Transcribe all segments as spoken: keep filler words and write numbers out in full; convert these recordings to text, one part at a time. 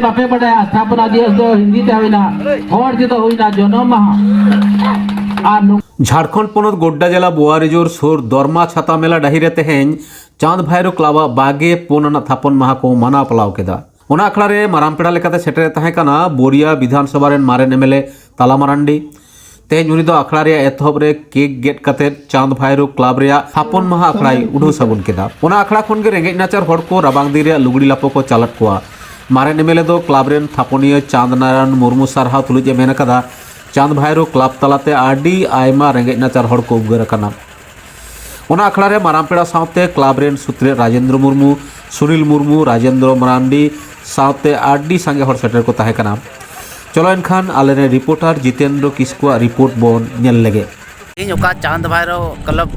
ᱵᱟᱯᱮ ᱵᱟᱰᱟᱭᱟ, ᱥᱛᱷᱟᱯᱚᱱᱟ ᱫᱤᱵᱚᱥ ᱫᱚ ᱦᱤᱱᱫᱤ ᱛᱮ ᱦᱩᱭᱱᱟ, ᱦᱚᱲ ᱛᱮᱫᱚ ᱦᱩᱭᱱᱟ ᱡᱚᱱᱚᱢ ᱢᱟᱦᱟ᱾ ᱟᱨ ᱱᱚ- ᱡᱷᱟᱲᱠᱷᱚᱸᱰ ᱯᱚᱱᱚᱛ ᱜᱳᱰᱰᱟ ᱡᱮᱞᱟ ᱵᱳᱣᱟᱨᱤᱡᱳᱨ ᱥᱩᱨ ᱫᱚᱨᱢᱟ ᱪᱷᱟᱛᱟ ᱢᱮᱞᱟ ᱰᱟᱹᱦᱤ ᱨᱮ ᱛᱮᱦᱮᱧ ᱪᱟᱸᱫᱽ ᱵᱷᱟᱭᱨᱳ ᱠᱞᱟᱵᱽ ᱟᱜ ᱵᱟᱜᱮ ᱯᱩᱱ ᱟᱱᱟᱜ ᱛᱷᱟᱯᱚᱱ ᱢᱟᱦᱟ ᱠᱚ ᱢᱟᱱᱟᱣ ᱯᱟᱞᱟᱣ ᱠᱮᱫᱟ᱾ ᱚᱱᱟ ᱟᱠᱷᱲᱟ ᱨᱮ ᱢᱟᱨᱟᱝ ᱯᱮᱲᱟ ᱞᱮᱠᱟᱛᱮ ᱥᱮᱴᱮᱨ ᱛᱟᱦᱮᱸ ᱠᱟᱱᱟ ᱵᱳᱨᱤᱭᱟ ᱵᱤᱫᱷᱟᱱ ᱥᱚᱵᱷᱟ ᱨᱮᱱ ᱢᱟᱨᱮᱱ ᱮᱢ ᱮᱞ ᱮ ᱛᱟᱞᱟ ᱢᱟᱨᱟᱱᱰᱤ᱾ ᱛᱮᱦᱮᱧ ᱩᱱᱤ ᱫᱚ ᱟᱠᱷᱲᱟ ᱨᱮᱭᱟᱜ ᱮᱛᱚᱦᱚᱵ ᱨᱮ ᱠᱮᱠ ᱜᱮᱫ ᱠᱟᱛᱮ ᱪᱟᱸᱫᱽ ᱵᱷᱟᱭᱨᱳ ᱠᱞᱟᱵᱽ ᱨᱮᱭᱟᱜ ᱛᱷᱟᱯᱚᱱ ᱢᱟᱦᱟ ᱟᱠᱷᱲᱟᱭ ᱩᱰᱷᱟᱹᱣ ᱥᱟᱹᱜᱩᱱ ᱠᱮᱫᱟ᱾ ᱚᱱᱟ ᱟᱠᱷᱲᱟ ᱠᱷᱚᱱ ᱜᱮ ᱨᱮᱸᱜᱮᱡ ᱱᱟᱪᱟᱨ ᱦᱚᱲ ᱠᱚ ᱨᱟᱵᱟᱝ ᱫᱤᱱ ᱨᱮᱭᱟᱜ ᱞᱩᱜᱽᱲᱤ ᱞᱟᱯᱚ ᱠᱚ ᱪᱟᱞᱟᱫ ᱠᱚᱣᱟ᱾ ᱢᱟᱨᱮᱱ ᱮᱢ ᱮᱞ ᱮ ᱫᱚ ᱠᱞᱟᱵᱽ ᱨᱮᱱ ᱛᱷᱟᱯᱚᱱᱤᱭᱟᱹ ᱪᱟᱸᱫᱽ ᱱᱟᱨᱟᱭᱚᱱ ᱢᱩᱨᱢᱩ ᱥᱟᱨᱦᱟᱣ ᱛᱩᱞᱩᱡ ᱮ ᱢᱮᱱ ᱟᱠᱟᱫᱟ, ᱪᱟᱸᱫᱽ ᱵᱷᱟᱭᱨᱳ ᱠᱞᱟᱵᱽ ᱛᱟᱞᱟᱛᱮ ᱟᱹᱰᱤ ᱟᱭᱢᱟ ᱨᱮᱸᱜᱮᱡ ᱱᱟᱪᱟᱨ ᱦᱚᱲ ᱠᱚ ᱩᱯᱠᱟᱹᱨ ᱟᱠᱟᱱᱟ᱾ ᱚᱱᱟ ᱟᱠᱷᱲᱟ ᱨᱮ ᱢᱟᱨᱟᱝ ᱯᱮᱲᱟ ᱥᱟᱶᱛᱮ ᱠᱞᱟᱵᱽ ᱨᱮᱱ ᱥᱩᱛᱨᱮᱫ ᱨᱟᱡᱮᱱᱫᱨᱚ ᱢᱩᱨᱢᱩ, ᱥᱩᱱᱤᱞ ᱢᱩᱨᱢᱩ, ᱨᱟᱡᱮᱱᱫᱨᱚ ᱢᱟᱨᱟᱱᱰᱤ ᱥᱟᱶᱛᱮ ᱟᱹᱰᱤ ᱥᱟᱸᱜᱮ ᱦᱚᱲ ᱥᱮᱴᱮᱨ ᱠᱚ ᱛᱟᱦᱮᱸ ᱠᱟᱱᱟ᱾ ᱪᱚᱞᱚ ᱮᱱᱠᱷᱟᱱ ᱟᱞᱮᱨᱮᱱ ᱨᱤᱯᱳᱨᱴᱟᱨ ᱡᱤᱛᱮᱱᱫᱨᱚ ᱠᱤᱥᱠᱩᱣᱟᱜ ᱨᱤᱯᱳᱨᱴ ᱵᱚᱱ ᱧᱮᱞ ᱞᱮᱜᱮ᱾ ᱛᱮᱦᱮᱧ ᱚᱠᱟ ᱪᱟᱸᱫᱽ ᱵᱷᱟᱭᱨᱳ ᱠᱞᱟᱵᱽ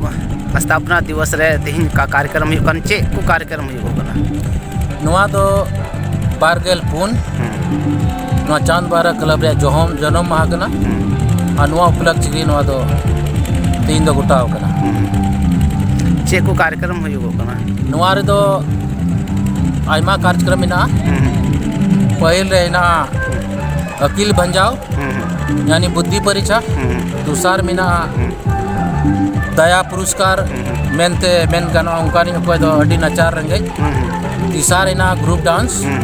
ᱥᱛᱷᱟᱯᱚᱱᱟ ᱫᱤᱵᱚᱥ ᱨᱮ ᱛᱮᱦᱮᱧ ᱚᱠᱟ ᱠᱟᱨᱭᱚᱠᱨᱚᱢ ᱦᱩᱭᱩᱜ ᱠᱟᱱᱟ, ᱪᱮᱫ ᱠᱚ ᱠᱟᱨᱭᱚᱠᱨᱚᱢ ᱦᱩᱭᱩᱜᱚᱜ ᱠᱟᱱᱟ? ᱱᱚᱣᱟ ᱫᱚ ᱵᱟᱨᱜᱮᱞ ᱯᱩᱱ, ᱦᱩᱸ᱾ ᱱᱚᱣᱟ ᱪᱟᱸᱫᱽ ᱵᱷᱟᱭᱨᱳ ᱠᱞᱟᱵᱽ ᱨᱮᱭᱟᱜ ᱡᱚᱦᱚᱢ, ᱡᱚᱱᱚᱢ ᱢᱟᱦᱟ ᱠᱟᱱᱟ᱾ ᱦᱩᱸ᱾ ᱟᱨ ᱱᱚᱣᱟ ᱩᱯᱞᱚᱠᱷ ᱨᱮᱜᱮ ᱱᱚᱣᱟ ᱫᱚ ᱛᱮᱦᱮᱧ ᱫᱚ ᱜᱚᱴᱟᱣ ᱠᱟᱱᱟ᱾ ᱦᱩᱸ᱾ ᱪᱮᱫ ᱠᱚ ᱠᱟᱨᱭᱚᱠᱨᱚᱢ ᱦᱩᱭᱩᱜᱚᱜ ᱠᱟᱱᱟ? ᱱᱚᱣᱟ ᱨᱮᱫᱚ ᱟᱭᱢᱟ ᱠᱟᱨᱭᱚᱠᱨᱚᱢ ᱢᱮᱱᱟᱜᱼᱟ᱾ ᱦᱩᱸ᱾ ᱯᱟᱹᱦᱤᱞ ᱨᱮ ᱦᱮᱱᱟᱜᱼᱟ ᱟᱹᱠᱤᱞ ᱵᱷᱟᱸᱡᱟᱣ, ᱦᱩᱸ, ᱦᱩᱸ᱾ ᱭᱟᱱᱤ ᱵᱩᱫᱽᱫᱷᱤ ᱯᱚᱨᱤᱠᱷᱟ᱾ ᱦᱩᱸ, ᱦᱩᱸ᱾ ᱫᱚᱥᱟᱨ ᱢᱮᱱᱟᱜᱼᱟ ᱦᱩᱸ᱾ ᱫᱟᱭᱟ ᱯᱩᱨᱚᱥᱠᱟᱨ ᱦᱩᱸ, ᱦᱩᱸ᱾ ᱢᱮᱱᱛᱮ ᱢᱮᱱ ᱜᱟᱱᱚᱜᱼᱟ, ᱚᱱᱠᱟᱱᱤᱡ ᱚᱠᱚᱭ ᱫᱚ ᱟᱹᱰᱤ ᱱᱟᱪᱟᱨ ᱨᱮᱸᱜᱮᱡ᱾ ᱦᱩᱸ, ᱦᱩᱸ᱾ ᱛᱮᱥᱟᱨ ᱦᱮᱱᱟᱜᱼᱟ ᱜᱨᱩᱯ ᱰᱟᱱᱥ, ᱦᱩᱸ᱾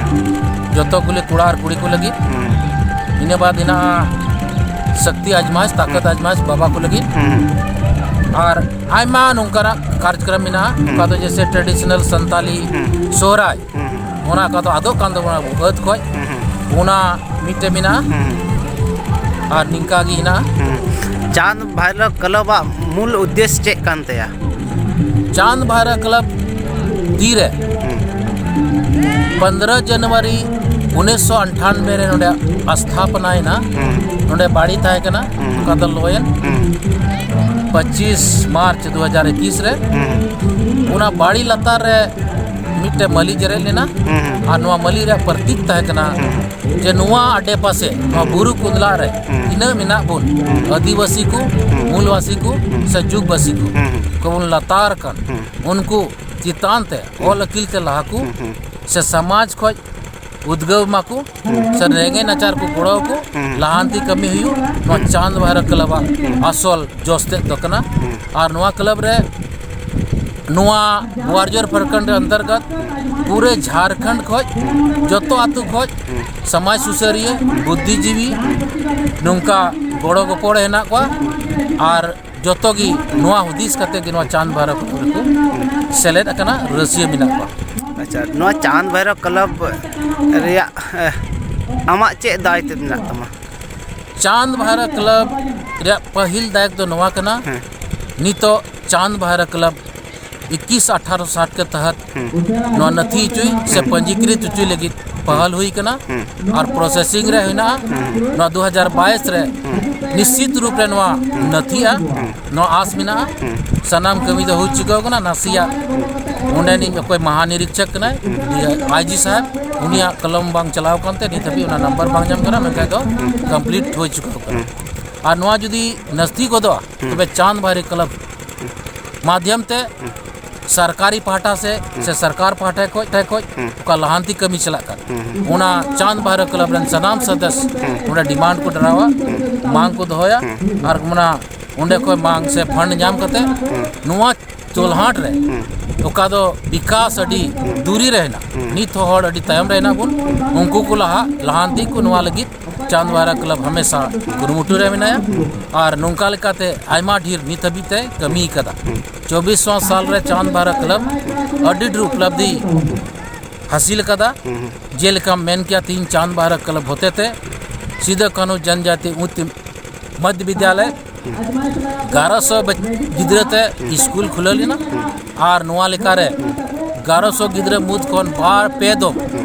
ᱡᱚᱛᱚ ᱠᱚ ᱞᱟᱹᱜᱤᱫ, ᱠᱚᱲᱟ ᱟᱨ ᱠᱩᱲᱤ ᱠᱚ ᱞᱟᱹᱜᱤᱫ᱾ ᱦᱩᱸ᱾ ᱤᱱᱟᱹ ᱵᱟᱫ ᱦᱮᱱᱟᱜᱼᱟ ᱥᱚᱠᱛᱤ ᱟᱡᱢᱟᱭᱤᱥ, ᱛᱟᱠᱚᱛ ᱦᱩᱸ᱾ ᱟᱡᱢᱟᱭᱤᱥ ᱵᱟᱵᱟ ᱠᱚ ᱞᱟᱹᱜᱤᱫ᱾ ᱦᱩᱸ᱾ ᱟᱨ ᱟᱭᱢᱟ ᱱᱚᱝᱠᱟᱱᱟᱜ ᱠᱟᱨᱡᱚᱠᱨᱚᱢ ᱢᱮᱱᱟᱜᱼᱟ᱾ ᱦᱩᱸ᱾ ᱚᱠᱟ ᱫᱚ ᱡᱮᱭᱥᱮ traditional ᱥᱟᱱᱛᱟᱞᱤ ᱦᱩᱸ᱾ ᱥᱚᱦᱨᱟᱭ, ᱦᱩᱸ, ᱦᱩᱸ᱾ ᱚᱱᱟ ᱠᱚᱫᱚ ᱟᱫᱚᱜ ᱠᱟᱱ ᱛᱟᱵᱚᱱᱟ ᱟᱵᱚ ᱟᱹᱫ ᱠᱷᱚᱡ᱾ ᱦᱩᱸ, ᱦᱩᱸ᱾ ᱚᱱᱟ ᱢᱤᱫᱴᱮᱱ ᱢᱮᱱᱟᱜᱼᱟ᱾ ᱦᱩᱸ, ᱦᱩᱸ᱾ ᱟᱨ ᱱᱤᱝᱠᱟ ᱜᱮ ᱦᱮᱱᱟᱜᱼᱟ᱾ ᱦᱩᱸ᱾ ᱪᱟᱸᱫᱽ ᱵᱷᱟᱭᱨᱳ ᱠᱞᱟᱵᱽ ᱟᱜ ᱢᱩᱞ ᱩᱫᱽᱫᱮᱥ ᱪᱮᱫ ᱠᱟᱱ ᱛᱟᱭᱟ? ᱪᱟᱸᱫᱽ ᱵᱷᱟᱭᱨᱳ ᱠᱞᱟᱵᱽ ᱛᱤᱨᱮ ᱦᱩᱸ᱾ ᱯᱚᱱᱫᱽᱨᱚ ᱡᱟᱱᱩᱣᱟᱨᱤ ᱩᱱᱤᱥᱥᱚ ᱟᱴᱷᱟᱱᱵᱮ ᱨᱮ ᱱᱚᱰᱮ ᱟᱥᱛᱷᱟᱯᱚᱱᱟ ᱮᱱᱟ᱾ ᱦᱩᱸ᱾ ᱱᱚᱰᱮ ᱵᱟᱲᱤ ᱛᱟᱦᱮᱸ ᱠᱟᱱᱟ, ᱦᱩᱸ᱾ ᱚᱠᱟ ᱫᱚ ᱞᱚᱭᱮᱱ᱾ ᱦᱩᱸ᱾ ᱯᱚᱸᱪᱤᱥ ᱢᱟᱨᱪ ᱫᱩ ᱦᱟᱡᱟᱨ ᱮᱠᱩᱥ ᱨᱮ᱾ ᱦᱩᱸ᱾ ᱚᱱᱟ ᱵᱟᱲᱤ ᱞᱟᱛᱟᱨ ᱨᱮ ᱢᱤᱫᱴᱮᱱ ᱢᱟᱹᱞᱤ ᱡᱮᱨᱮᱫ ᱞᱮᱱᱟ᱾ ᱦᱩᱸ᱾ ᱟᱨ ᱱᱚᱣᱟ ᱢᱟᱹᱞᱤ ᱨᱮᱭᱟᱜ ᱯᱨᱚᱛᱤᱠ ᱛᱟᱦᱮᱸ ᱠᱟᱱᱟ ᱦᱩᱸ᱾ ᱡᱮ ᱱᱚᱣᱟ ᱟᱰᱮᱯᱟᱥᱮ, ᱱᱚᱣᱟ ᱦᱩᱸ᱾ ᱵᱩᱨᱩ ᱠᱚᱸᱫᱽᱞᱟ ᱨᱮ ᱦᱩᱸ᱾ ᱛᱤᱱᱟᱹᱜ ᱢᱮᱱᱟᱜ ᱵᱚᱱ, ᱦᱩᱸ᱾ ᱟᱹᱫᱤᱵᱟᱹᱥᱤ ᱠᱚ, ᱦᱩᱸ᱾ ᱢᱩᱞᱵᱟᱥᱤ ᱠᱚ, ᱦᱩᱸ᱾ ᱥᱮ ᱡᱩᱜᱽᱵᱟᱹᱥᱤ ᱠᱚ, ᱦᱩᱸ᱾ ᱠᱚᱵᱚᱱ ᱞᱟᱛᱟᱨ ᱟᱠᱟᱱ, ᱦᱩᱸ᱾ ᱩᱱᱠᱩ ᱪᱮᱛᱟᱱ ᱛᱮ ᱦᱩᱸ᱾ ᱚᱞ ᱟᱹᱠᱤᱞ ᱛᱮ ᱞᱟᱦᱟ ᱠᱚ, ᱦᱩᱸ, ᱦᱩᱸ᱾ ᱥᱮ ᱥᱚᱢᱟᱡᱽ ᱠᱷᱚᱡ ᱩᱫᱽᱜᱟᱹᱣ ᱢᱟᱠᱚ, ᱥᱮ ᱨᱮᱸᱜᱮᱡ ᱱᱟᱪᱟᱨ ᱠᱚ ᱜᱚᱲᱚ ᱟᱠᱚ, ᱞᱟᱦᱟᱱᱛᱤ ᱠᱟᱹᱢᱤ ᱦᱩᱭᱩᱜ᱾ ᱱᱚᱣᱟ ᱪᱟᱸᱫᱽ ᱵᱷᱟᱭᱨᱟ ᱠᱞᱟᱵᱽ ᱟᱜ ᱟᱥᱚᱞ ᱡᱚᱥ ᱛᱮᱫ ᱫᱚ ᱠᱟᱱᱟ᱾ ᱟᱨ ᱱᱚᱣᱟ ᱠᱞᱟᱵᱽ ᱨᱮ ᱱᱚᱣᱟ ᱵᱳᱣᱟᱨᱡᱳᱨ ᱯᱨᱚᱠᱷᱚᱸᱰ ᱨᱮ ᱚᱱᱛᱚᱨᱜᱚᱛ ᱯᱩᱨᱟᱹ ᱡᱷᱟᱲᱠᱷᱚᱸᱰ ᱠᱷᱚᱡ, ᱡᱚᱛᱚ ᱟᱹᱛᱩ ᱠᱷᱚᱡ ᱥᱚᱢᱟᱡᱽ ᱥᱩᱥᱟᱹᱨᱤᱭᱟᱹ, ᱵᱩᱫᱽᱫᱷᱤᱡᱤᱵᱤ, ᱱᱚᱝᱠᱟ ᱜᱚᱲᱚ ᱜᱚᱯᱚᱲ ᱦᱮᱱᱟᱜ ᱠᱚᱣᱟ᱾ ᱟᱨ ᱡᱚᱛᱚ ᱜᱮ ᱱᱚᱣᱟ ᱦᱩᱫᱤᱥ ᱠᱟᱛᱮ ᱜᱮ ᱱᱚᱣᱟ ᱪᱟᱸᱫᱽ ᱵᱷᱟᱭᱨᱟ ᱠᱞᱟᱵᱽ ᱨᱮᱠᱚ ᱥᱮᱞᱮᱫ ᱟᱠᱟᱱᱟ, ᱨᱟᱹᱥᱤᱭᱟᱹ ᱢᱮᱱᱟᱜ ᱠᱚᱣᱟ᱾ ᱟᱪᱪᱷᱟ, ᱱᱚᱣᱟ ᱪᱟᱸᱫᱽ ᱵᱷᱟᱭᱨᱟ ᱠᱞᱟᱵᱽ ᱨᱮᱭᱟᱜ, ᱮ, ᱟᱢᱟᱜ ᱪᱮᱫ ᱫᱟᱭᱤᱛᱛᱚ ᱢᱮᱱᱟᱜ ᱛᱟᱢᱟ? ᱪᱟᱸᱫᱽ ᱵᱷᱟᱭᱨᱟ ᱠᱞᱟᱵᱽ ᱨᱮᱭᱟᱜ ᱯᱟᱹᱦᱤᱞ ᱫᱟᱭᱤᱛᱛᱚ ᱫᱚ ᱱᱚᱣᱟ ᱠᱟᱱᱟ᱾ ᱦᱮᱸ᱾ ᱱᱤᱛᱚᱜ ᱪᱟᱸᱫᱽ ᱵᱷᱟᱭᱨᱟ ᱠᱞᱟᱵᱽ ᱤᱠᱤᱥ ᱟᱴᱷᱟᱨᱚ ᱥᱟᱴ ᱠᱮ ᱛᱟᱦᱟᱛ ᱦᱩᱸ᱾ ᱱᱚᱣᱟ ᱱᱟᱹᱛᱷᱤ ᱦᱚᱪᱚᱭ ᱥᱮ ᱦᱩᱸ᱾ ᱯᱚᱧᱡᱤᱠᱨᱤᱛ ᱦᱚᱪᱚᱭ ᱞᱟᱹᱜᱤᱫ ᱯᱟᱦᱟᱞ ᱦᱩᱭ ᱠᱟᱱᱟ᱾ ᱦᱩᱸ᱾ ᱟᱨ ᱯᱨᱚᱥᱮᱥᱤᱝ ᱨᱮ ᱦᱮᱱᱟᱜᱼᱟ᱾ ᱦᱩᱸ᱾ ᱱᱚᱣᱟ ᱫᱩ ᱦᱟᱡᱟᱨ ᱵᱟᱭᱤᱥ ᱨᱮ ᱦᱩᱸ᱾ ᱱᱤᱥᱪᱤᱛ ᱨᱩᱯ ᱨᱮ ᱱᱚᱣᱟ ᱦᱩᱸ᱾ ᱱᱟᱹᱛᱷᱤᱜᱼᱟ᱾ ᱦᱩᱸ᱾ ᱱᱚᱣᱟ ᱟᱥ ᱢᱮᱱᱟᱜᱼᱟ᱾ ᱦᱩᱸ᱾ ᱥᱟᱱᱟᱢ ᱠᱟᱹᱢᱤ ᱫᱚ ᱦᱩᱭ ᱪᱩᱠᱟᱹᱣ ᱠᱟᱱᱟ᱾ ᱱᱟᱥᱮᱭᱟᱜ ᱚᱸᱰᱮᱱᱤᱡ ᱚᱠᱚᱭ ᱢᱟᱦᱟ ᱱᱤᱨᱤᱠᱪᱷᱚᱠ ᱠᱟᱱᱟᱭ, ᱦᱩᱸ᱾ ᱟᱭ ᱡᱤ ᱥᱟᱦᱮᱵᱽ, ᱩᱱᱤᱭᱟᱜ ᱠᱚᱞᱚᱢ ᱵᱟᱝ ᱪᱟᱞᱟᱣ ᱠᱟᱱᱛᱮ ᱱᱤᱛ ᱦᱟᱹᱵᱤᱡ ᱚᱱᱟ ᱱᱟᱢᱵᱟᱨ ᱵᱟᱝ ᱧᱟᱢ ᱠᱟᱱᱟ, ᱢᱮᱱᱠᱷᱟᱱ ᱫᱚ ᱦᱩᱸ᱾ ᱠᱚᱢᱯᱞᱤᱴ ᱦᱩᱭ ᱪᱩᱠᱟᱹᱣ ᱠᱟᱱᱟ᱾ ᱦᱩᱸ᱾ ᱟᱨ ᱱᱚᱣᱟ ᱡᱩᱫᱤ ᱱᱟᱹᱥᱛᱤ ᱜᱚᱫᱚᱜᱼᱟ, ᱦᱩᱸ᱾ ᱛᱚᱵᱮ ᱪᱟᱸᱫᱽ ᱵᱷᱟᱭᱨᱟ ᱠᱞᱟᱵᱽ ᱢᱟᱫᱷᱭᱚᱢ ᱛᱮ ᱦᱩᱸ᱾ ᱥᱚᱨᱠᱟᱨᱤ ᱯᱟᱦᱴᱟ ᱥᱮ, ᱦᱩᱸ᱾ ᱥᱮ ᱥᱚᱨᱠᱟᱨ ᱯᱟᱦᱴᱟ ᱠᱷᱚᱡ, ᱴᱷᱮᱡ ᱠᱷᱚᱡ ᱦᱩᱸ᱾ ᱚᱠᱟ ᱞᱟᱦᱟᱱᱛᱤ ᱠᱟᱹᱢᱤ ᱪᱟᱞᱟᱜ ᱠᱟᱱ, ᱦᱩᱸ, ᱦᱩᱸ᱾ ᱚᱱᱟ ᱪᱟᱸᱫᱽ ᱵᱷᱟᱭᱨᱟ ᱠᱞᱟᱵᱽ ᱨᱮᱱ ᱥᱟᱱᱟᱢ ᱥᱚᱫᱚᱥ ᱦᱩᱸ᱾ ᱚᱸᱰᱮ ᱰᱤᱢᱟᱱᱰ ᱠᱚ ᱰᱨᱟᱣᱟ, ᱦᱩᱸ᱾ ᱢᱟᱝ ᱠᱚ ᱫᱚᱦᱚᱭᱟ, ᱦᱩᱸ᱾ ᱟᱨ ᱚᱱᱟ ᱚᱸᱰᱮ ᱠᱷᱚᱡ ᱢᱟᱝ ᱥᱮ ᱯᱷᱟᱱᱰ ᱧᱟᱢ ᱠᱟᱛᱮ ᱦᱩᱸ᱾ ᱱᱚᱣᱟ ᱪᱳᱞᱦᱟᱴ ᱨᱮ ᱦᱩᱸ᱾ ᱚᱠᱟ ᱫᱚ ᱵᱤᱠᱟᱥ ᱟᱹᱰᱤ ᱦᱩᱸ᱾ ᱫᱩᱨᱤ ᱨᱮ ᱦᱮᱱᱟᱜ, ᱦᱩᱸ᱾ ᱱᱤᱛ ᱦᱚᱸ ᱦᱚᱲ ᱟᱹᱰᱤ ᱛᱟᱭᱚᱢ ᱨᱮ ᱦᱮᱱᱟᱜ ᱵᱚᱱ, ᱩᱱᱠᱩ ᱠᱚ ᱞᱟᱦᱟ, ᱞᱟᱦᱟᱱᱛᱤ ᱠᱚ ᱱᱚᱣᱟ ᱞᱟᱹᱜᱤᱫ ᱪᱟᱸᱫᱽ ᱵᱷᱟᱭᱨᱟ ᱠᱞᱟᱵᱽ ᱦᱟᱢᱮᱥᱟ ᱠᱩᱨᱩᱢᱩᱴᱩ ᱨᱮ ᱢᱮᱱᱟᱭᱟ᱾ ᱟᱨ ᱱᱚᱝᱠᱟ ᱞᱮᱠᱟᱛᱮ ᱟᱭᱢᱟ ᱰᱷᱮᱨ ᱱᱤᱛ ᱦᱟᱹᱵᱤᱡ ᱛᱮ ᱠᱟᱹᱢᱤ ᱠᱟᱫᱟ᱾ ᱪᱚᱵᱵᱤᱥ ᱥᱚ ᱥᱟᱞ ᱨᱮ ᱪᱟᱸᱫᱽ ᱵᱷᱟᱭᱨᱟ ᱠᱞᱟᱵᱽ ᱟᱹᱰᱤ ᱰᱷᱮᱨ ᱩᱯᱞᱚᱵᱽᱫᱷᱤ ᱦᱟᱹᱥᱤᱞ ᱟᱠᱟᱫᱟ᱾ ᱡᱮᱞᱮᱠᱟᱢ ᱢᱮᱱ ᱠᱮᱭᱟ, ᱛᱮᱦᱮᱧ ᱪᱟᱸᱫᱽ ᱵᱷᱟᱭᱨᱟ ᱠᱞᱟᱵᱽ ᱦᱚᱛᱮᱛᱮ ᱥᱤᱫᱩ ᱠᱟᱹᱱᱦᱩ ᱡᱚᱱᱡᱟᱛᱤ ᱩᱪᱪ ᱢᱚᱫᱽᱫᱷᱚ ᱵᱤᱫᱽᱭᱟᱞᱚᱭ ᱮᱜᱟᱨᱚ ᱥᱚ ᱵᱟᱪ-, ᱜᱤᱫᱽᱨᱟᱹ ᱛᱮ ᱥᱠᱩᱞ ᱠᱷᱩᱞᱟᱹᱣ ᱞᱮᱱᱟ᱾ ᱟᱨ ᱱᱚᱣᱟ ᱞᱮᱠᱟᱨᱮ ᱮᱜᱟᱨᱚ ᱥᱚ ᱜᱤᱫᱽᱨᱟᱹ ᱢᱩᱫᱽ ᱠᱷᱚᱱ ᱵᱟᱨ ᱯᱮ ᱫᱚ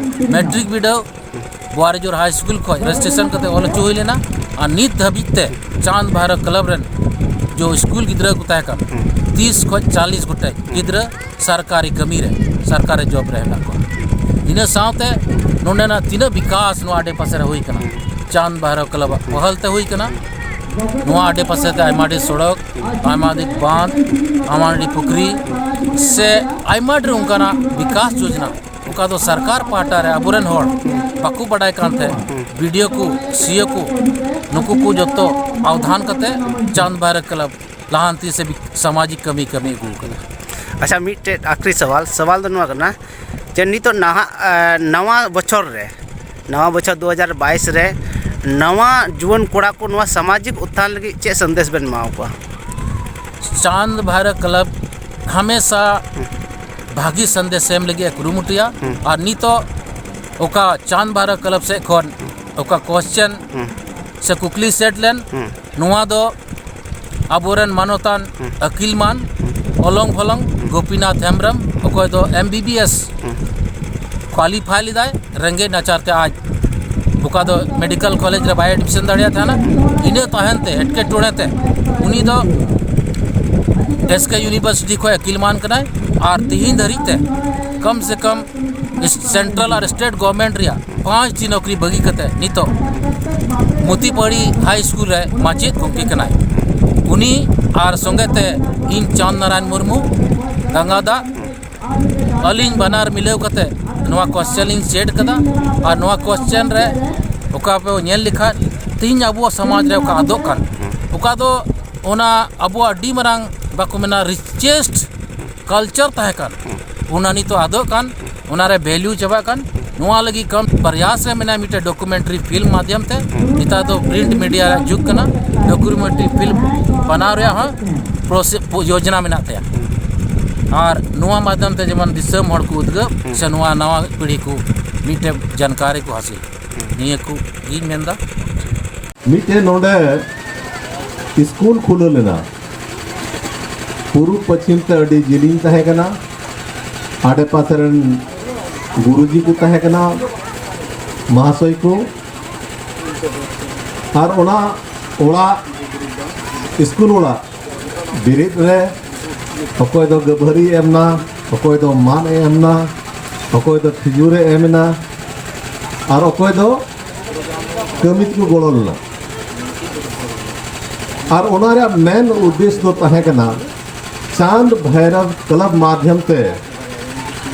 ᱢᱮᱴᱨᱤᱠ ᱵᱤᱰᱟᱹᱣ ᱵᱳᱣᱟᱨᱤᱡᱳᱨ ᱦᱟᱭ ᱥᱠᱩᱞ ᱠᱷᱚᱱ ᱨᱮᱡᱤᱥᱴᱨᱮᱥᱚᱱ ᱠᱟᱛᱮ ᱚᱞ ᱦᱚᱪᱚ ᱦᱩᱭ ᱞᱮᱱᱟ᱾ ᱟᱨ ᱱᱤᱛ ᱫᱷᱟᱹᱵᱤᱡ ᱛᱮ ᱪᱟᱸᱫᱽ ᱵᱷᱟᱭᱨᱟ ᱠᱞᱟᱵᱽ ᱨᱮᱱ ᱡᱚ ᱥᱠᱩᱞ ᱜᱤᱫᱽᱨᱟᱹ ᱠᱚ ᱛᱟᱦᱮᱸ ᱠᱟᱱ, ᱛᱤᱥ ᱠᱷᱚᱱ ᱪᱟᱞᱤᱥ ᱜᱚᱴᱮᱡ ᱜᱤᱫᱽᱨᱟᱹ ᱥᱚᱨᱠᱟᱨᱤ ᱠᱟᱹᱢᱤ ᱨᱮ, ᱥᱚᱨᱠᱟᱨᱤ ᱡᱚᱵᱽ ᱨᱮ ᱦᱮᱱᱟᱜ ᱠᱚᱣᱟ᱾ ᱤᱱᱟᱹ ᱥᱟᱶᱛᱮ ᱱᱚᱰᱮᱱᱟᱜ ᱛᱤᱱᱟᱹᱜ ᱵᱤᱠᱟᱥ ᱱᱚᱣᱟ ᱟᱰᱮ ᱯᱟᱥᱮ ᱨᱮ ᱦᱩᱭ ᱠᱟᱱᱟ, ᱪᱟᱸᱫᱽ ᱵᱷᱟᱭᱨᱟ ᱠᱞᱟᱵᱽ ᱟᱜ ᱯᱟᱦᱟᱞ ᱛᱮ ᱦᱩᱭ ᱠᱟᱱᱟ᱾ ᱱᱚᱣᱟ ᱟᱰᱮ ᱯᱟᱥᱮ ᱛᱮ ᱟᱭᱢᱟ ᱰᱷᱮᱨ ᱥᱚᱲᱚᱠ, ᱟᱭᱢᱟ ᱰᱷᱮᱨ ᱵᱟᱸᱫᱷ, ᱟᱭᱢᱟ ᱰᱷᱮᱨ ᱯᱩᱠᱷᱨᱤ ᱥᱮ ᱟᱭᱢᱟ ᱰᱷᱮᱨ ᱚᱱᱠᱟᱱᱟᱜ ᱵᱤᱠᱟᱥ ᱡᱳᱡᱽᱱᱟ ᱚᱠᱟ ᱫᱚ ᱥᱚᱨᱠᱟᱨ ᱯᱟᱦᱴᱟ ᱨᱮ ᱟᱵᱚᱨᱮᱱ ᱦᱚᱲ ᱵᱟᱠᱚ ᱵᱟᱰᱟᱭ ᱠᱟᱱ ᱛᱟᱦᱮᱸ, ᱵᱤᱰᱤᱳ ᱠᱚ, ᱥᱤᱭᱳ ᱠᱚ, ᱱᱩᱠᱩ ᱠᱚ ᱡᱚᱛᱚ ᱟᱣᱫᱷᱟᱱ ᱠᱟᱛᱮ ᱪᱟᱸᱫᱽ ᱵᱷᱟᱭᱨᱟ ᱠᱞᱟᱵᱽ ᱞᱟᱦᱟᱱᱛᱤ ᱥᱮ ᱵᱤ-, ᱥᱟᱢᱟᱡᱤᱠ ᱠᱟᱹᱢᱤ ᱠᱟᱹᱢᱤ ᱟᱹᱜᱩ ᱟᱠᱟᱫᱟ᱾ ᱟᱪᱪᱷᱟ, ᱢᱤᱫᱴᱮᱡ ᱟᱠᱷᱨᱤ ᱥᱟᱣᱟᱞ, ᱥᱟᱣᱟᱞ ᱫᱚ ᱱᱚᱣᱟ ᱠᱟᱱᱟ ᱡᱮ ᱱᱤᱛᱚᱜ ᱱᱟᱦᱟᱜ, ᱮ, ᱱᱟᱣᱟ ᱵᱚᱪᱷᱚᱨ ᱨᱮ, ᱱᱟᱣᱟ ᱵᱚᱪᱷᱚᱨ ᱫᱩ ᱦᱟᱡᱟᱨ ᱵᱟᱭᱤᱥ ᱨᱮ ᱱᱟᱣᱟ ᱡᱩᱣᱟᱹᱱ ᱠᱚᱲᱟ ᱠᱚ ᱱᱚᱣᱟ ᱥᱟᱢᱟᱡᱤᱠ ᱩᱛᱛᱷᱟᱱ ᱞᱟᱹᱜᱤᱫ ᱪᱮᱫ ᱥᱟᱸᱫᱮᱥ ᱵᱮᱱ ᱮᱢᱟ ᱠᱚᱣᱟ? ᱪᱟᱸᱫᱽ ᱵᱷᱟᱭᱨᱟ ᱠᱞᱟᱵᱽ ᱦᱟᱢᱮᱥᱟ ᱵᱷᱟᱹᱜᱤ ᱥᱟᱸᱫᱮᱥ ᱮᱢ ᱞᱟᱹᱜᱤᱫ ᱮ ᱠᱩᱨᱩᱢᱩᱴᱩᱭᱟ᱾ ᱦᱩᱸ᱾ ᱟᱨ ᱱᱤᱛᱚᱜ ᱚᱠᱟ ᱪᱟᱸᱫᱽ ᱵᱷᱟᱭᱨᱟ ᱠᱞᱟᱵᱽ ᱥᱮᱫ ᱠᱷᱚᱱ ᱚᱠᱟ ᱠᱚᱥᱪᱮᱱ ᱦᱩᱸ᱾ ᱥᱮ ᱠᱩᱠᱞᱤ ᱥᱮᱴ ᱞᱮᱱ, ᱦᱩᱸ᱾ ᱱᱚᱣᱟ ᱫᱚ ᱟᱵᱚᱨᱮᱱ ᱢᱟᱱᱚᱛᱟᱱ ᱦᱩᱸ᱾ ᱟᱹᱠᱤᱞᱢᱟᱱ ᱦᱩᱸ᱾ ᱚᱞᱚᱝ ᱯᱷᱚᱞᱚᱝ ᱦᱩᱸ᱾ ᱜᱳᱯᱤᱱᱟᱛᱷ ᱦᱮᱢᱵᱨᱚᱢ, ᱚᱠᱚᱭ ᱫᱚ ᱮᱢ ᱵᱤ ᱵᱤ ᱮᱥ ᱦᱩᱸ᱾ ᱠᱣᱟᱞᱤᱯᱷᱟᱭ ᱞᱮᱫᱟᱭ, ᱨᱮᱸᱜᱮᱡ ᱱᱟᱪᱟᱨ ᱛᱮ ᱟᱡ ᱚᱠᱟ ᱫᱚ ᱢᱮᱰᱤᱠᱮᱞ ᱠᱚᱞᱮᱡᱽ ᱨᱮ ᱵᱟᱭ ᱮᱰᱢᱤᱥᱚᱱ ᱫᱟᱲᱮᱭᱟᱜ ᱛᱟᱦᱮᱱᱟ᱾ ᱤᱱᱟᱹ ᱛᱟᱦᱮᱱ ᱛᱮ, ᱮᱴᱠᱮᱴᱚᱬᱮ ᱛᱮ, ᱩᱱᱤ ᱫᱚ ᱮᱥ ᱠᱮ ᱤᱭᱩᱱᱤᱵᱷᱟᱨᱥᱤᱴᱤ ᱠᱷᱚᱱ ᱟᱹᱠᱤᱞᱢᱟᱱ ᱠᱟᱱᱟᱭ᱾ ᱟᱨ ᱛᱤᱦᱤᱧ ᱫᱷᱟᱹᱨᱤᱡ ᱛᱮ ᱠᱚᱢ ᱥᱮ ᱠᱚᱢ ᱥᱮᱱᱴᱨᱟᱞ ᱟᱨ ᱥᱴᱮᱴ ᱜᱚᱵᱷᱚᱨᱱᱢᱮᱱᱴ ᱨᱮᱭᱟᱜ ᱯᱟᱸᱪᱴᱤ ᱱᱚᱠᱨᱤ ᱵᱟᱹᱜᱤ ᱠᱟᱛᱮ ᱱᱤᱛᱚᱜ ᱢᱚᱛᱤᱯᱟᱹᱲᱤ ᱦᱟᱭ ᱥᱠᱩᱞ ᱨᱮ ᱢᱟᱪᱮᱫ ᱜᱚᱢᱠᱮ ᱠᱟᱱᱟᱭ᱾ ᱩᱱᱤ ᱟᱨ ᱥᱚᱸᱜᱮ ᱛᱮ ᱤᱧ ᱪᱟᱸᱫᱽ ᱱᱟᱨᱟᱭᱚᱱ ᱢᱩᱨᱢᱩ, ᱜᱟᱝᱜᱟ ᱫᱟᱜ, ᱟᱹᱞᱤᱧ ᱵᱟᱱᱟᱨ ᱢᱤᱞᱟᱹᱣ ᱠᱟᱛᱮ ᱱᱚᱣᱟ ᱠᱚᱥᱪᱮᱱ ᱞᱤᱧ ᱥᱮᱴ ᱠᱟᱫᱟ᱾ ᱟᱨ ᱱᱚᱣᱟ ᱠᱚᱥᱪᱮᱱ ᱨᱮ ᱚᱠᱟ ᱯᱮ ᱧᱮᱞ ᱞᱮᱠᱷᱟᱱ ᱛᱮᱦᱮᱧ ᱟᱵᱚᱣᱟᱜ ᱥᱚᱢᱟᱡᱽ ᱨᱮ ᱚᱠᱟ ᱟᱫᱚᱜ ᱠᱟᱱ, ᱚᱠᱟ ᱫᱚ ᱚᱱᱟ ᱟᱵᱚᱣᱟᱜ ᱟᱹᱰᱤ ᱢᱟᱨᱟᱝ ᱵᱟᱠᱚ ᱢᱮᱱᱟ richest culture ᱛᱟᱦᱮᱸ ᱠᱟᱱ, ᱚᱱᱟ ᱱᱤᱛᱚᱜ ᱟᱫᱚᱜ ᱠᱟᱱ, ᱚᱱᱟᱨᱮ value ᱪᱟᱵᱟᱜ ᱠᱟᱱ᱾ ᱱᱚᱣᱟ ᱞᱟᱹᱜᱤᱫ ᱠᱟᱹᱢᱤ ᱯᱨᱚᱭᱟᱥ ᱨᱮ ᱢᱮᱱᱟᱭᱟ ᱢᱤᱫᱴᱮᱱ documentary film ᱢᱟᱫᱽᱫᱷᱚᱢ ᱛᱮ᱾ ᱱᱮᱛᱟᱨ ᱫᱚ print media ᱨᱮᱭᱟᱜ ᱡᱩᱜᱽ ᱠᱟᱱᱟ, documentary film ᱵᱮᱱᱟᱣ ᱨᱮᱭᱟᱜ ᱦᱚᱸ process ᱭᱳᱡᱽᱱᱟ ᱢᱮᱱᱟᱜ ᱛᱟᱭᱟ᱾ ᱟᱨ ᱱᱚᱣᱟ ᱢᱟᱫᱽᱫᱷᱚᱢ ᱛᱮ ᱡᱮᱢᱚᱱ ᱫᱤᱥᱚᱢ ᱦᱚᱲ ᱠᱚ ᱩᱫᱽᱜᱟᱹᱜ ᱥᱮ ᱱᱚᱣᱟ ᱱᱟᱣᱟ ᱯᱤᱲᱦᱤ ᱠᱚ ᱢᱤᱫᱴᱮᱱ ᱡᱟᱱᱠᱟᱨᱤ ᱠᱚ ᱦᱟᱹᱥᱤᱞ, ᱱᱤᱭᱟᱹ ᱠᱚ ᱜᱤᱧ ᱢᱮᱱᱫᱟ᱾ ᱢᱤᱫᱴᱮᱱ ᱱᱚᱰᱮ ᱥᱠᱩᱞ ᱠᱷᱩᱞᱟᱹᱣ ᱞᱮᱱᱟ, ᱯᱩᱨᱩᱵ ᱯᱚᱪᱷᱤᱢ ᱛᱮ ᱟᱹᱰᱤ ᱡᱤᱞᱤᱧ ᱛᱟᱦᱮᱸ ᱠᱟᱱᱟ᱾ ᱟᱰᱮ ᱯᱟᱥᱮ ᱨᱮᱱ ᱜᱩᱨᱩᱡᱤ ᱠᱚ ᱛᱟᱦᱮᱸ ᱠᱟᱱᱟ, ᱢᱟᱦᱟᱥᱚᱭ ᱠᱚ, ᱟᱨ ᱚᱱᱟ ᱚᱲᱟᱜ, ᱥᱠᱩᱞ ᱚᱲᱟᱜ ᱵᱮᱨᱮᱫ ᱨᱮ ᱚᱠᱚᱭ ᱫᱚ ᱜᱟᱹᱵᱷᱟᱹᱨᱤ ᱮᱢ ᱮᱱᱟ, ᱚᱠᱚᱭ ᱫᱚ ᱢᱟᱫ ᱮ ᱮᱢ ᱮᱱᱟ, ᱚᱠᱚᱭ ᱫᱚ ᱠᱷᱤᱡᱩᱨ ᱮ ᱮᱢ ᱮᱱᱟ, ᱟᱨ ᱚᱠᱚᱭ ᱫᱚ ᱠᱟᱹᱢᱤ ᱛᱮᱠᱚ ᱜᱚᱲᱚ ᱞᱮᱱᱟ᱾ ᱟᱨ ᱚᱱᱟ ᱨᱮᱭᱟᱜ ᱢᱮᱱ ᱩᱫᱽᱫᱮᱥ ᱫᱚ ᱛᱟᱦᱮᱸ ᱠᱟᱱᱟ ᱪᱟᱸᱫᱽ ᱵᱷᱟᱭᱨᱚᱵ ᱠᱞᱟᱵᱽ ᱢᱟᱫᱽᱫᱷᱚᱢ ᱛᱮ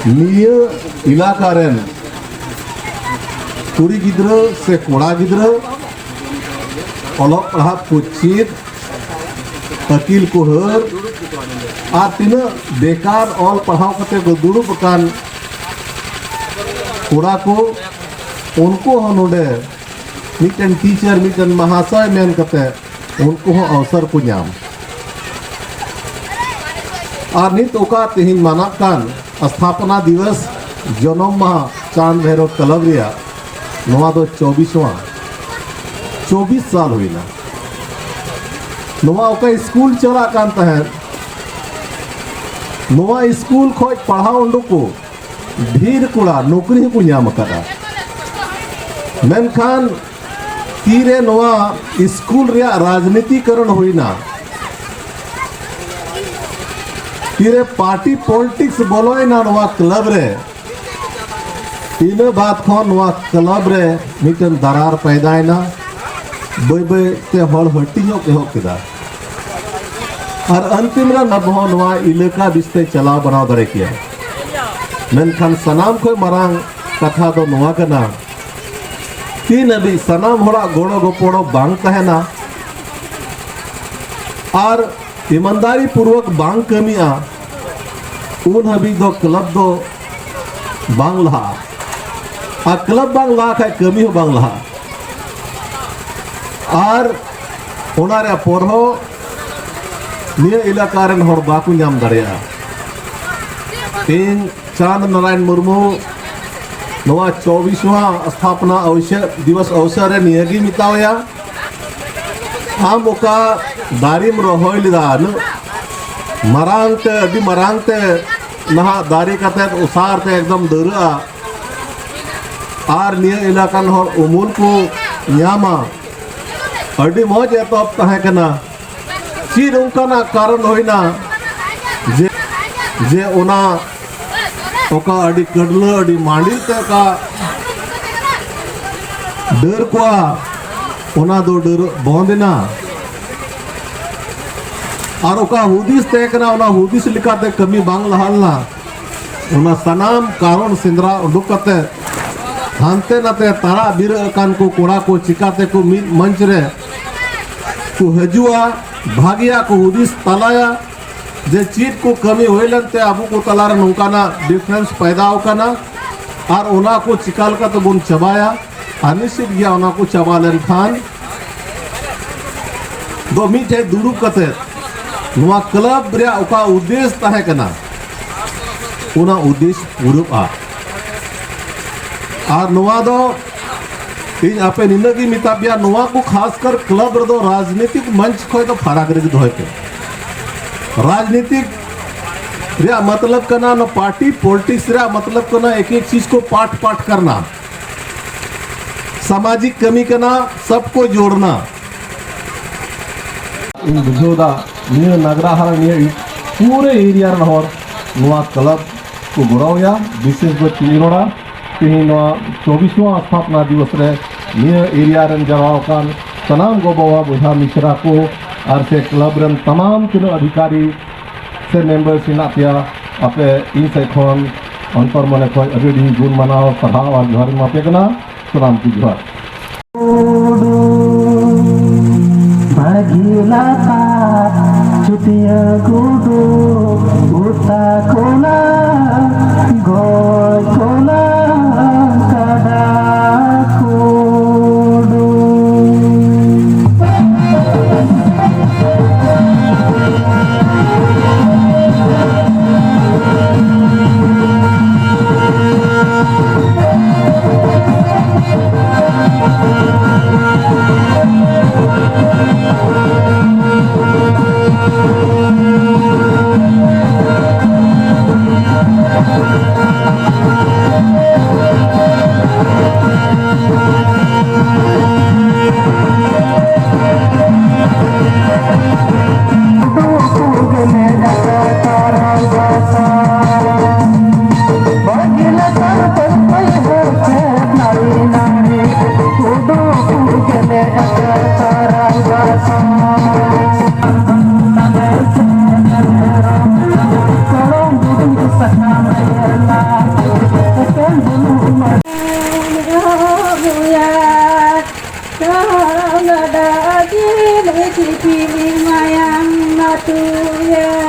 ᱱᱤᱭᱟᱹ ᱮᱞᱟᱠᱟ ᱨᱮᱱ ᱠᱩᱲᱤ ᱜᱤᱫᱽᱨᱟᱹ ᱥᱮ ᱠᱚᱲᱟ ᱜᱤᱫᱽᱨᱟᱹ ᱚᱞᱚᱜ ᱯᱟᱲᱦᱟᱜ ᱠᱚ ᱪᱮᱫ, ᱟᱹᱠᱤᱞ ᱠᱚ ᱦᱟᱹᱨ, ᱟᱨ ᱛᱤᱱᱟᱹᱜ ᱵᱮᱠᱟᱨ ᱚᱞ ᱯᱟᱲᱦᱟᱣ ᱠᱟᱛᱮ ᱠᱚ ᱫᱩᱲᱩᱵ ᱟᱠᱟᱱ ᱠᱚᱲᱟ ᱠᱚ, ᱩᱱᱠᱩ ᱦᱚᱸ ᱱᱚᱰᱮ ᱢᱤᱫᱴᱮᱱ ᱴᱤᱪᱟᱨ, ᱢᱤᱫᱴᱮᱱ ᱢᱟᱦᱟᱥᱚᱭ ᱢᱮᱱ ᱠᱟᱛᱮ ᱩᱱᱠᱩ ᱦᱚᱸ ᱚᱣᱥᱚᱨ ᱠᱚ ᱧᱟᱢ᱾ ᱟᱨ ᱱᱤᱛ ᱚᱠᱟ ᱛᱮᱦᱮᱧ ᱢᱟᱱᱟᱜ ᱠᱟᱱ ᱥᱛᱷᱟᱯᱚᱱᱟ ᱫᱤᱵᱚᱥ, ᱡᱚᱱᱚᱢ ᱢᱟᱦᱟ ᱪᱟᱸᱫᱽ ᱵᱷᱟᱭᱨᱚ ᱠᱞᱟᱵᱽ ᱨᱮᱭᱟᱜ, ᱱᱚᱣᱟ ᱫᱚ ᱪᱚᱵᱤᱥ ᱣᱟ, ᱪᱚᱵᱤᱥ ᱥᱟᱞ ᱦᱩᱭᱱᱟ᱾ ᱱᱚᱣᱟ ᱚᱠᱟ ᱥᱠᱩᱞ ᱪᱟᱞᱟᱜ ᱠᱟᱱ ᱛᱟᱦᱮᱸᱫ, ᱱᱚᱣᱟ ᱥᱠᱩᱞ ᱠᱷᱚᱡ ᱯᱟᱲᱦᱟᱣ ᱩᱰᱩᱠ ᱠᱚ ᱰᱷᱮᱨ ᱠᱚᱲᱟ ᱱᱚᱠᱨᱤ ᱦᱚᱸᱠᱚ ᱧᱟᱢ ᱟᱠᱟᱫᱟ᱾ ᱢᱮᱱᱠᱷᱟᱱ ᱛᱤᱨᱮ ᱱᱚᱣᱟ ᱥᱠᱩᱞ ᱨᱮᱭᱟᱜ ᱨᱟᱡᱽᱱᱤᱛᱤᱠᱚᱨᱚᱱ ᱦᱩᱭᱱᱟ, ᱛᱤᱨᱮ ᱯᱟᱨᱴᱤ ᱯᱚᱞᱤᱴᱤᱠᱥ ᱵᱚᱞᱚᱭᱮᱱᱟ ᱱᱚᱣᱟ ᱠᱞᱟᱵᱽ ᱨᱮ, ᱤᱱᱟᱹ ᱵᱟᱫ ᱠᱷᱚᱱ ᱱᱚᱣᱟ ᱠᱞᱟᱵᱽ ᱨᱮ ᱢᱤᱫᱴᱮᱱ ᱫᱟᱨᱟᱨ ᱯᱟᱭᱫᱟᱭᱮᱱᱟ᱾ ᱵᱟᱹᱭ ᱵᱟᱹᱭ ᱛᱮ ᱦᱚᱲ ᱦᱟᱹᱴᱤᱧᱚᱜ ᱮᱦᱚᱵ ᱠᱮᱫᱟ᱾ ᱟᱨ ᱟᱱᱛᱤᱢ ᱨᱮ ᱟᱵᱚ ᱦᱚᱸ ᱱᱚᱣᱟ ᱮᱞᱟᱠᱟ ᱵᱤᱥᱛᱮ ᱪᱟᱞᱟᱣ ᱵᱟᱱᱟᱣ ᱫᱟᱲᱮ ᱠᱮᱭᱟ᱾ ᱢᱮᱱᱠᱷᱟᱱ ᱥᱟᱱᱟᱢ ᱠᱷᱚᱱ ᱢᱟᱨᱟᱝ ᱠᱟᱛᱷᱟ ᱫᱚ ᱱᱚᱣᱟ ᱠᱟᱱᱟ, ᱛᱤᱱ ᱦᱟᱹᱵᱤᱡ ᱥᱟᱱᱟᱢ ᱦᱚᱲᱟᱜ ᱜᱚᱲᱚ ᱜᱚᱯᱚᱲᱚ ᱵᱟᱝ ᱛᱟᱦᱮᱱᱟ ᱟᱨ ᱤᱢᱟᱱᱫᱟᱨᱤ ᱯᱩᱨᱣᱚᱠ ᱵᱟᱝ ᱠᱟᱹᱢᱤᱜᱼᱟ, ᱩᱱ ᱦᱟᱹᱵᱤᱡ ᱫᱚ ᱠᱞᱟᱵᱽ ᱫᱚ ᱵᱟᱝ ᱞᱟᱦᱟᱜᱼᱟ᱾ ᱟᱨ ᱠᱞᱟᱵᱽ ᱵᱟᱝ ᱞᱟᱦᱟ ᱠᱷᱟᱡ ᱠᱟᱹᱢᱤ ᱦᱚᱸ ᱵᱟᱝ ᱞᱟᱦᱟᱜᱼᱟ᱾ ᱟᱨ ᱚᱱᱟ ᱨᱮᱭᱟᱜ ᱯᱚᱨᱦᱚ ᱱᱤᱭᱟᱹ ᱮᱞᱟᱠᱟ ᱨᱮᱱ ᱦᱚᱲ ᱵᱟᱠᱚ ᱧᱟᱢ ᱫᱟᱲᱮᱭᱟᱜᱼᱟ᱾ ᱤᱧ ᱪᱟᱸᱫᱽ ᱱᱟᱨᱟᱭᱚᱱ ᱢᱩᱨᱢᱩ ᱱᱚᱣᱟ ᱪᱚᱵᱤᱥ ᱣᱟ ᱥᱛᱷᱟᱯᱚᱱᱟ ᱚᱣᱥᱚᱨ, ᱫᱤᱵᱚᱥ ᱚᱣᱥᱚᱨ ᱨᱮ ᱱᱤᱭᱟᱹᱜᱤᱧ ᱢᱮᱛᱟᱣᱟᱭᱟ, ᱟᱢ ᱚᱠᱟ ᱫᱟᱨᱮᱢ ᱨᱚᱦᱚᱭ ᱞᱮᱫᱟ, ᱩᱱᱟᱹᱜ ᱢᱟᱨᱟᱝ ᱛᱮ, ᱟᱹᱰᱤ ᱢᱟᱨᱟᱝ ᱛᱮ ᱱᱟᱦᱟᱜ ᱫᱟᱨᱮ ᱠᱟᱛᱮ ᱩᱥᱟᱨ ᱛᱮ ᱮᱠᱫᱚᱢ ᱰᱟᱹᱨᱟᱹᱜᱼᱟ ᱟᱨ ᱱᱤᱭᱟᱹ ᱮᱞᱟᱠᱟᱱ ᱦᱚᱲ ᱩᱢᱩᱞ ᱠᱚ ᱧᱟᱢᱟ, ᱟᱹᱰᱤ ᱢᱚᱡᱽ ᱮᱛᱚᱦᱚᱵ ᱛᱟᱦᱮᱸ ᱠᱟᱱᱟ᱾ ᱪᱮᱫ ᱚᱱᱠᱟᱱᱟᱜ ᱠᱟᱨᱚᱱ ᱦᱩᱭᱱᱟ ᱡᱮ, ᱡᱮ ᱚᱱᱟ ᱚᱠᱟ ᱟᱹᱰᱤ ᱠᱟᱹᱰᱞᱟᱹ, ᱟᱹᱰᱤ ᱢᱟᱸᱰᱤ ᱛᱮ ᱚᱠᱟ ᱰᱟᱹᱨ ᱠᱚᱜᱼᱟ, ᱚᱱᱟ ᱫᱚ ᱰᱟᱹᱨ ᱵᱚᱱᱫ ᱮᱱᱟ᱾ ᱟᱨ ᱚᱠᱟ ᱦᱩᱫᱤᱥ ᱛᱟᱦᱮᱸ ᱠᱟᱱᱟ, ᱚᱱᱟ ᱦᱩᱫᱤᱥ ᱞᱮᱠᱟᱛᱮ ᱠᱟᱹᱢᱤ ᱵᱟᱝ ᱞᱟᱦᱟ ᱞᱮᱱᱟ᱾ ᱚᱱᱟ ᱥᱟᱱᱟᱢ ᱠᱟᱨᱚᱱ ᱥᱮᱸᱫᱽᱨᱟ ᱩᱰᱩᱠ ᱠᱟᱛᱮ ᱦᱟᱱᱛᱮ ᱱᱟᱛᱮ ᱛᱟᱨᱟᱜ ᱵᱤᱨᱟᱹᱜ ᱟᱠᱟᱱ ᱠᱚ ᱠᱚᱲᱟ ᱠᱚ ᱪᱤᱠᱟᱛᱮ ᱠᱚ ᱢᱤᱫ ᱢᱚᱧᱪ ᱨᱮ ᱠᱚ ᱦᱤᱡᱩᱜᱼᱟ, ᱵᱷᱟᱹᱜᱤᱭᱟᱜ ᱠᱚ ᱦᱩᱫᱤᱥ ᱛᱟᱞᱟᱭᱟ ᱡᱮ ᱪᱮᱫ ᱠᱚ ᱠᱟᱹᱢᱤ ᱦᱩᱭ ᱞᱮᱱᱛᱮ ᱟᱵᱚ ᱠᱚ ᱛᱟᱞᱟᱨᱮ ᱱᱚᱝᱠᱟᱱᱟᱜ ᱰᱤᱯᱷᱟᱨᱮᱱᱥ ᱯᱟᱭᱫᱟ ᱟᱠᱟᱱᱟ ᱟᱨ ᱚᱱᱟ ᱠᱚ ᱪᱤᱠᱟ ᱞᱮᱠᱟᱛᱮ ᱵᱚᱱ ᱪᱟᱵᱟᱭᱟ᱾ ᱟᱨ ᱱᱤᱥᱪᱤᱛ ᱜᱮᱭᱟ, ᱚᱱᱟ ᱠᱚ ᱪᱟᱵᱟ ᱞᱮᱱᱠᱷᱟᱱ ᱫᱚ ᱢᱤᱫᱴᱷᱮᱡ ᱫᱩᱲᱩᱵ ᱠᱟᱛᱮ ᱱᱚᱣᱟ ᱠᱞᱟᱵ ᱨᱮᱭᱟᱜ ᱚᱠᱟ ᱩᱫᱽᱫᱮᱥ ᱛᱟᱦᱮᱸ ᱠᱟᱱᱟ, ᱚᱱᱟ ᱩᱫᱽᱫᱮᱥ ᱯᱩᱨᱟᱹᱜᱼᱟ᱾ ᱟᱨ ᱱᱚᱣᱟ ᱫᱚ ᱤᱧ ᱟᱯᱮ ᱱᱤᱱᱟᱹᱜ ᱜᱤᱧ ᱢᱮᱛᱟ ᱯᱮᱭᱟ, ᱱᱚᱣᱟ ᱠᱚ ᱠᱷᱟᱥᱠᱟᱨ ᱠᱞᱟᱵ ᱨᱮᱫᱚ ᱨᱟᱡᱽᱱᱤᱛᱤᱠ ᱢᱚᱧᱪ ᱠᱷᱚᱱ ᱫᱚ ᱯᱷᱟᱨᱟᱠ ᱨᱮᱜᱮ ᱫᱚᱦᱚᱭ ᱯᱮ᱾ ᱨᱟᱡᱽᱱᱤᱛᱤᱠ ᱨᱮᱭᱟᱜ ᱢᱚᱛᱞᱚᱵ ᱠᱟᱱᱟ, ᱱᱚᱣᱟ ᱯᱟᱨᱴᱤ ᱯᱚᱞᱤᱴᱤᱠᱥ ᱨᱮᱭᱟᱜ ᱢᱚᱛᱞᱚᱵ ᱠᱟᱱᱟ ᱮᱠ ᱮᱠ ᱪᱤᱡᱽ ᱠᱚ ᱯᱟᱴ ᱯᱟᱴ ᱠᱟᱨᱱᱟ, ᱥᱟᱢᱟᱡᱤᱠ ᱠᱟᱹᱢᱤ ᱠᱟᱱᱟ, ᱥᱚᱵ ᱠᱚ ᱡᱳᱲᱱᱟ᱾ ᱤᱧ ᱵᱩᱡᱷᱟᱹᱣ ᱫᱟ ᱱᱤᱭᱟᱹ ᱱᱟᱜᱽᱨᱟ ᱦᱟᱨᱟ ᱱᱤᱭᱟᱹ ᱯᱩᱨᱟᱹ ᱮᱨᱤᱭᱟ ᱨᱮᱱ ᱦᱚᱲ ᱱᱚᱣᱟ ᱠᱞᱟᱵ ᱠᱚ ᱜᱚᱲᱚᱣᱟᱭᱟ᱾ ᱵᱤᱥᱮᱥ ᱫᱚ ᱪᱮᱫ ᱤᱧ ᱨᱚᱲᱟ, ᱛᱮᱦᱮᱧ ᱱᱚᱣᱟ ᱪᱚᱵᱵᱤᱥ ᱣᱟ ᱥᱛᱷᱟᱯᱚᱱᱟ ᱫᱤᱵᱚᱥ ᱨᱮ ᱱᱤᱭᱟᱹ ᱮᱨᱤᱭᱟ ᱨᱮᱱ ᱡᱟᱣᱨᱟ ᱟᱠᱟᱱ ᱥᱟᱱᱟᱢ ᱜᱚ ᱵᱟᱵᱟ ᱵᱚᱭᱦᱟ ᱢᱤᱥᱨᱟ ᱠᱚ ᱟᱨ ᱥᱮ ᱠᱞᱟᱵ ᱨᱮᱱ ᱛᱟᱢᱟᱢ ᱛᱤᱱᱟᱹᱜ ᱚᱫᱷᱤᱠᱟᱨᱤ ᱥᱮ ᱢᱮᱢᱵᱟᱨᱥ ᱢᱮᱱᱟᱜ ᱯᱮᱭᱟ, ᱟᱯᱮ ᱤᱧ ᱥᱮᱫ ᱠᱷᱚᱱ ᱚᱱᱛᱚᱨ ᱢᱚᱱᱮ ᱠᱷᱚᱱ ᱟᱹᱰᱤ ᱟᱹᱰᱤ ᱜᱩᱱ ᱢᱟᱱᱟᱣ ᱥᱟᱨᱦᱟᱣ ᱟᱨ ᱡᱚᱦᱟᱨ ᱤᱧ ᱮᱢᱟ ᱯᱮ ᱠᱟᱱᱟ᱾ ᱥᱟᱱᱟᱢ ᱠᱚ ᱡᱚᱦᱟᱨ᱾ ᱵᱷᱟᱹᱜᱤ ᱞᱟᱛᱟᱨ ᱪᱩᱴᱤᱭᱟᱹ ᱜᱩᱰᱩ, ᱜᱚᱴᱟ ᱠᱚᱞᱟ, ᱜᱚᱭ ᱠᱚᱞᱟ, ᱠᱟᱰᱟ ᱠᱩᱰᱩ᱾ ᱪᱤᱞᱤ ᱪᱤᱴᱷᱤ ᱢᱟᱭᱟᱝ ᱟᱹᱛᱩᱭᱟ᱾